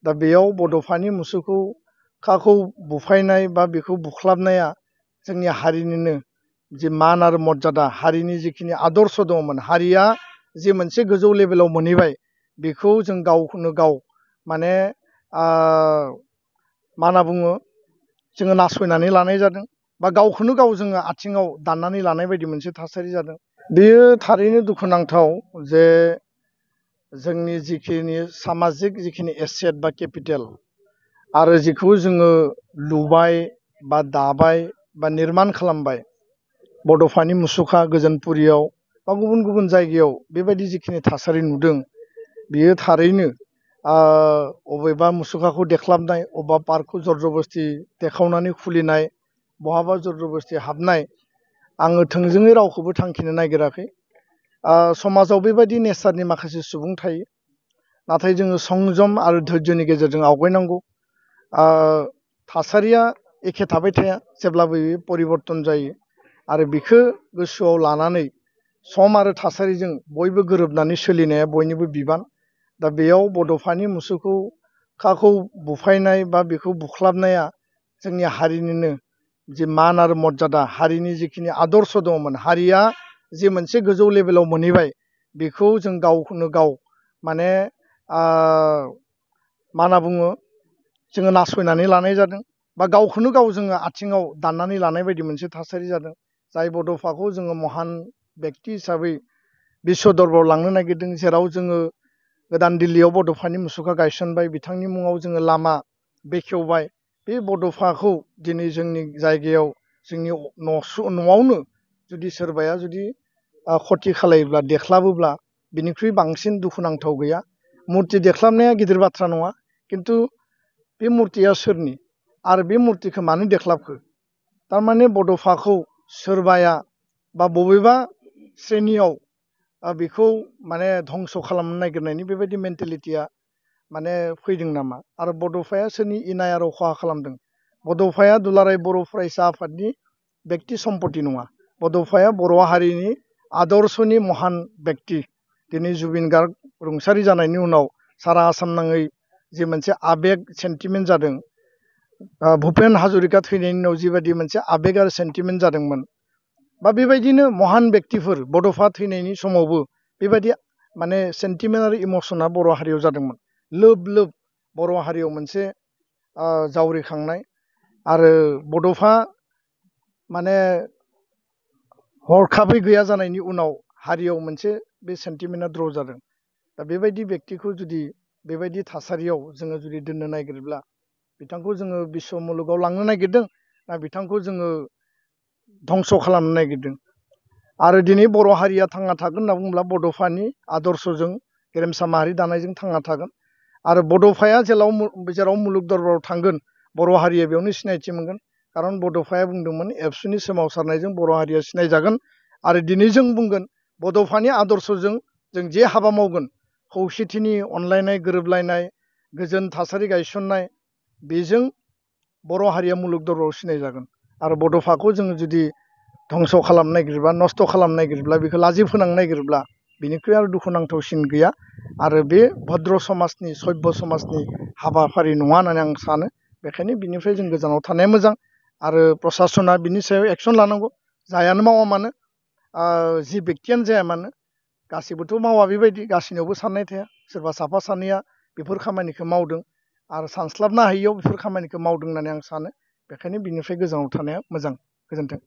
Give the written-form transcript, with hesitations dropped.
दा बेयाव बड'फानि मुसुखाखौ बुफायनाय बा बेखौ बुख्लाबनाया जोंनि हारिनिनो जे मान आरो मर्यादा हारिनि जिखिनि आदर्श दङमोन हारिया जे मोनसे गोजौ लेभेलाव मोनहैबाय बेखौ जों गावखौनो गाव माने मा होनना बुङो जोङो नासयनानै लानाय जादों बा गावखौनो गाव जोङो आथिङाव दाननानै लानाय बायदि मोनसे थासारि जादों। बेयो थारैनो दुखुनांथाव जे जोंनि जिखिनि सामाजिक जिखिनि एसेट बा केपिटेल आरो जिखौ जोङो लुबाय बा दाबाय बा निर्माण खालामबाय बड'फानि मुसुखा गोजोनपुरियाव बा गुबुन गुबुन जायगायाव बेबायदि जिखिनि थासारि नुदों बियो थारैनो अबेबा मुसुखाखौ देख्लाबनाय अबेबा पार्कखौ जरजबस्ति देखावनानै खुलिनाय बहाबा जरजबस्ति हाबनाय आङो थोंजोङै रावखौबो थांखिनो नागिराखै। समाजाव बेबायदि नेचारनि माखासे सुबुं थायो नाथाय जोङो संजम आरो धैर्यनि गेजेरजों आवगायनांगौ। थासारिया एखे थाबाय थाया जेब्लाबो बेयो परिबर्तन जायो आरो बेखौ गोसोआव लानानै सम आरो थासारिजों बयबो गोरोबनानै सोलिनाया बयनिबो बिबान। दा बेयाव बड'फानि मुसुखाखौ बुफायनाय बा बेखौ बुख्लाबनाया जोंनि हारिनिनो जे मान आरो मर्यादा हारिनि जिखिनि आदर्श दङमोन हारिया जे मोनसे गोजौ लेभेलाव मोनहैबाय बेखौ जों गावखौनो गाव माने मा होनना बुङो जोङो नासयनानै लानाय जादों बा गावखौनो गाव जोङो आथिङाव दाननानै लानाय बायदि मोनसे थासारि जादों। जाय बड'फाखौ जोङो महान बेक्ति हिसाबै बिश्व दरबाराव लांनो नागिरदों जेराव जोङो गोदान दिल्लीयाव बड'फानि मुसुखा गायसनबाय बिथांनि मुङाव जोङो लामा बेखेवबाय बे बड'फाखौ दिनै जोंनि जायगायाव जोंनि न'आवनो जुदि सोरबाया जुदि खथि खालायोब्ला देख्लाबोब्ला बिनिख्रुइ बांसिन दुखुनांथाव गैया। मुर्ति देख्लाबनाया गिदिर बाथ्रा नङा खिन्थु बे मुर्तिया सोरनि आरो बे मुर्तिखौ मानो देख्लाबखो थारमाने बड'फाखौ सोरबाया बा बबेबा श्रेणियाव बेखौ माने धंस' खालामनो नागिरनायनि बेबायदि मेन्टेलिटिया माने फैदों नामा आरो बड'फाया सोरनि इनाय आरो खहा खालामदों। बड'फाया दुलाराय बर' फरायसा आफादनि बेक्ति सम्पति नङा। बड'फाया बर' हारिनि आदर्शनि महान बेक्ति। दिनै जुबिन गार्ग रुंसारि जानायनि उनाव सारा आसाम नाङै जे मोनसे आबेग सेन्टिमेन्ट जादों भुपेन हाजरिका थैनायनि उनाव जिबायदि मोनसे आबेग आरो सेन्टिमेन्ट जादोंमोन बा बेबायदिनो महान बेक्तिफोर बड'फा थैनायनि समावबो बेबायदि माने सेन्टिमेन्ट आरो इमसना बर' हारियाव जादोंमोन। लोब लोब बर' हारियाव मोनसे जावरिखांनाय आरो बड'फा माने हरखाबै गैया जानायनि उनाव हारियाव मोनसे बे सेन्टिमेन्टआ द्र' जादों। दा बेबायदि बेक्तिखौ जुदि बेबायदि थासारियाव जोङो जुदि दोननो नागिरोब्ला बिथांखौ जोङो बिश्व मुलुगाव लांनो नागिरदों ना बिथांखौ जोङो धंस' खालामनो नागिरदों। आरो दिनै बर' हारिया थांना थागोन होनना बुङोब्ला बड'फानि आदर्शजों गेरेमसा माहारि दानायजों थांना थागोन आरो बड'फाया जेराव मुलुग दरबाराव थांगोन बर' हारिया बेयावनो सिनायथि मोनगोन। खारन बड'फाया बुंदोंमोन एबसुनि सोमावसारनायजों बर' हारिया सिनायजागोन आरो दिनै जों बुंगोन बड'फानि आदर्शजों जों जे हाबा मावगोन खौसेथिनि अनलायनाय गोरोबलायनाय गोजोन थासारि गायसननाय बेजों बर' हारिया मुलुग दरबाराव सिनायजागोन। आरो बड'फाखौ जोङो जुदि धंस' खालामनो नागिरोब्ला नस्थ' खालामनो नागिरोब्ला बेखौ लाजि फोनांनो नागिरोब्ला बिनिख्रुइ आरो दुखुनांथावसिन गैया आरो बे भद्र समाजनि सभ्य समाजनि हाबाफारि नङा होननानै आं सानो। बेखायनो बिनिफ्राय जों गोजानाव थानाया मोजां आरो प्रसासना बिनि सायाव एक्सन लानांगौ। जायानो मावा मानो जि बेक्तियानो जाया मानो गासैबोथ' मावा बेबायदि गासैनियावबो साननाय थाया सोरबा साफा सानैया बेफोर खामानिखौ मावदों आरो सानस्लाबनो हायियाव बेफोर खामानिखौ मावदों होननानै आं सानो। बेखायनो बिनिफ्राय गोजानाव थानाया मोजां। गोजोन्थों।